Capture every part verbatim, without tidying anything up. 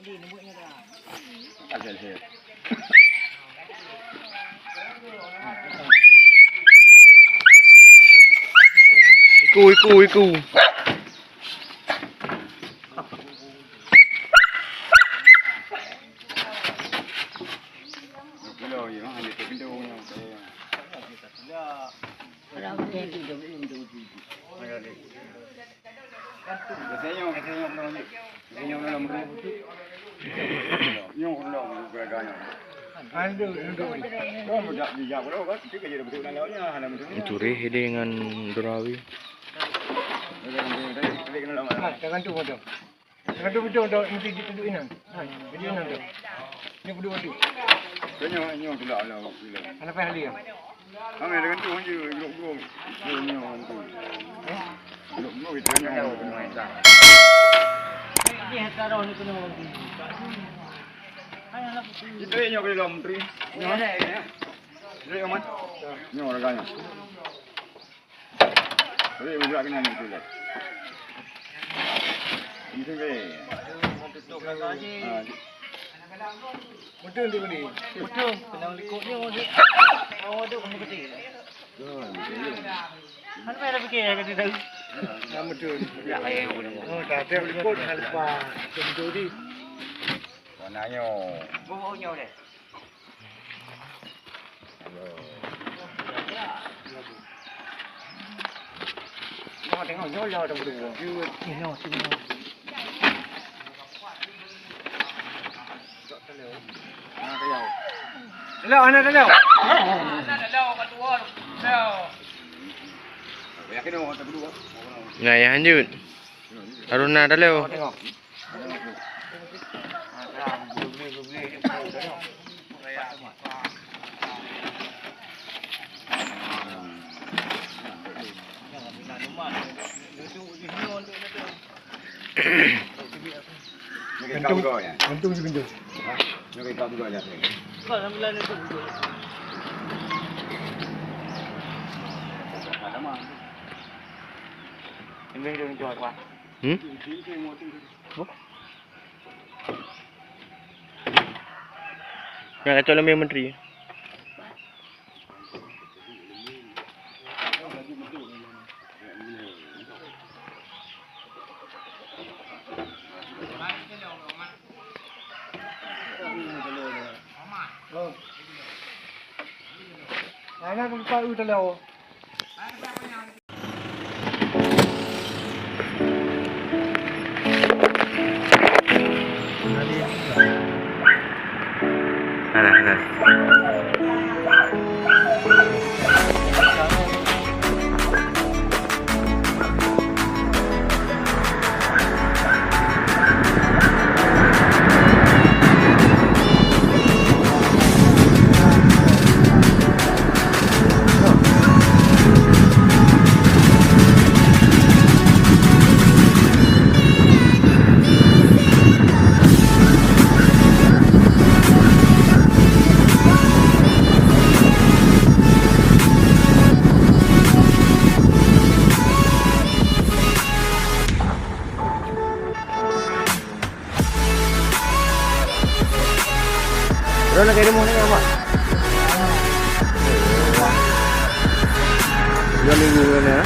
Iku, iku, iku. Tureh idéh ngon durawi. Tergantung macam. Satu betul dah mesti dituduh inan. Ha, jadi inan tu. Ni betul betul. Tanya nyoh tu lah lah. Anak payah dia. Kami dengan tu je, grup-grup. Nyoh tu. Grup-grup itu nyoh. Ni taruh ni kena. Itu nyoh ke dalam menteri. Nyoh. Jadi aman. Nyoh raganya. Boleh bergerak kena ni betul lah. Ini tu boleh. Ha, betul tu ni. Betul, kena likot ni. Oh, tu kena betul. Mana payah dah fikir kata tahu. Ha, betul. Oh, tak ada likot hal apa. Betul ni. Warnanya. Bau-bau nyoh deh. Tengok, tengok, nyoe lah dah berdua. Nyoe, sini. Tengok, anak tengok. Nah, ya lanjut. Haruna dah lewat. Tengok. Gantung, gantung si pintu. Hmm? Nak kacau lembeng menteri. Ana buka u talo. Droeneuh ka rumoh ni, Mak? Dua minggu ni, ya?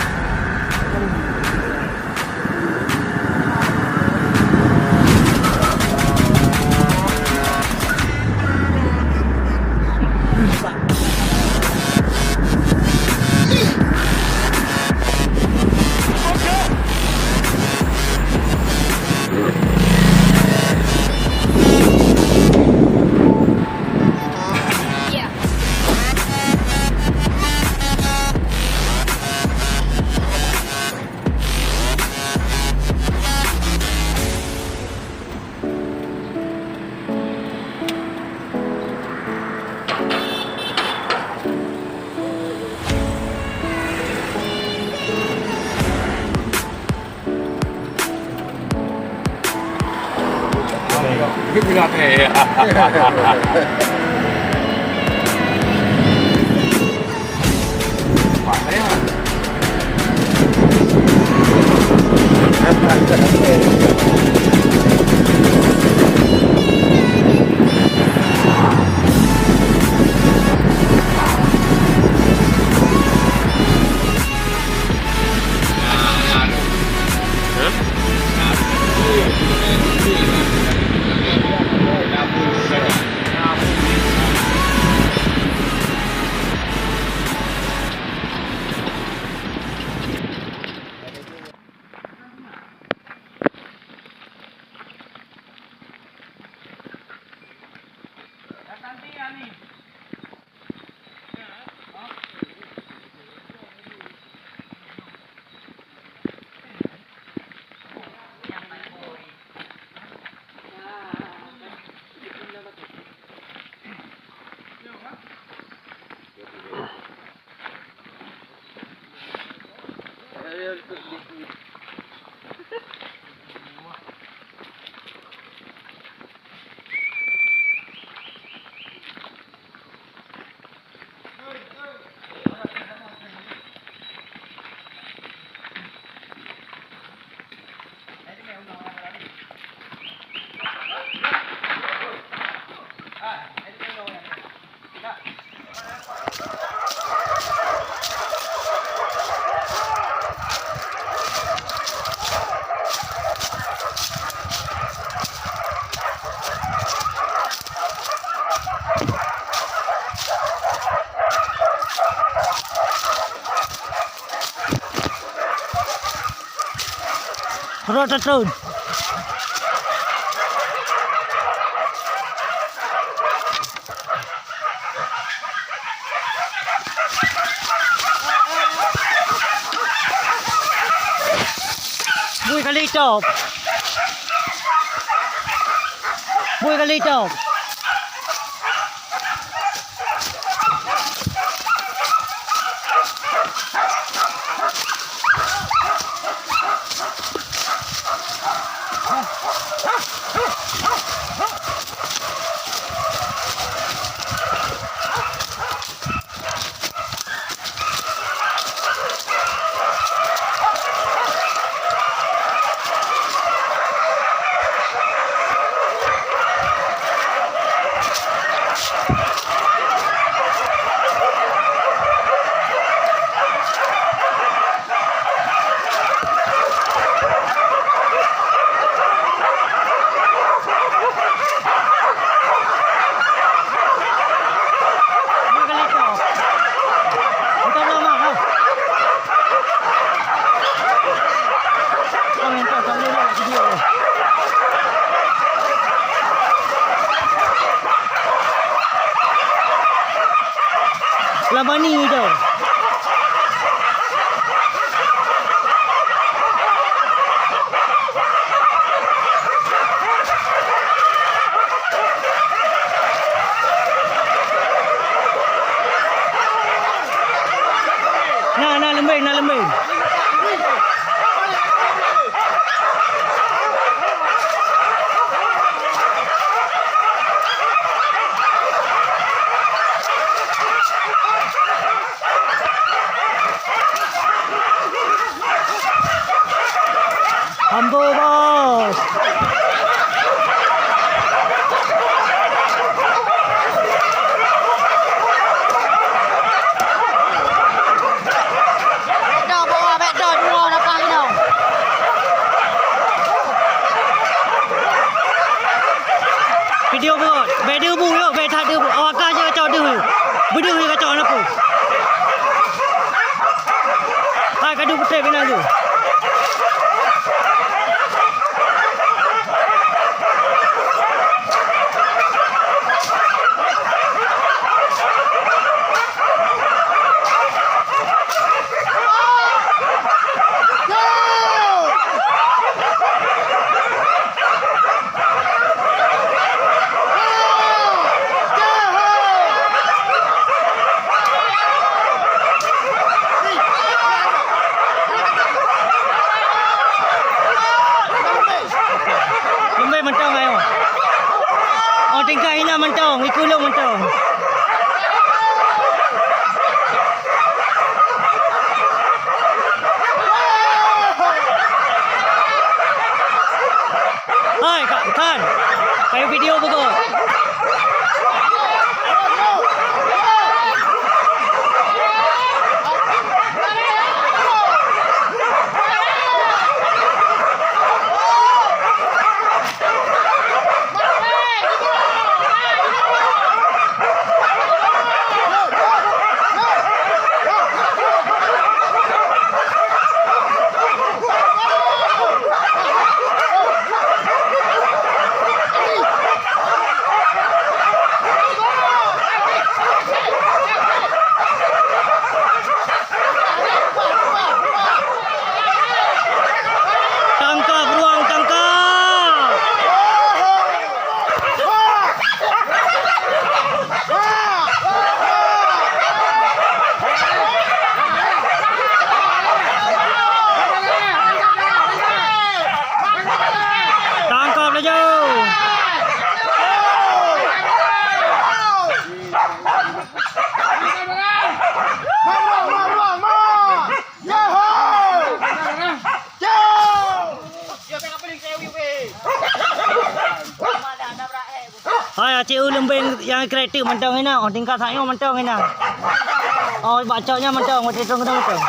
Rot tatun. Bui kali top. Bui kali top. Lamani tu. Na, na leumbeng, na leumbeng. Ambo, Bos. Bèk dong, bawa, bèk dong, jinoe, lapang jinoe. Video beuh, bèk deuh bu, yo, bèk that deuh bu. Awak ka je kacok deuh. Beudeuh je kacok na peue. Hai, ka deuh putéh bilang tu. Leumbeng mantong ayo. Oh, tingkat hina mantong, ikulong mantong. Hai, Kak Tan. Kayu video betul. Hai, aci u leumbeng nyang kreatif mantong ina, oh tingkat sayong mantong ina. Oh, bacanya mantong, mati tong kena mantong.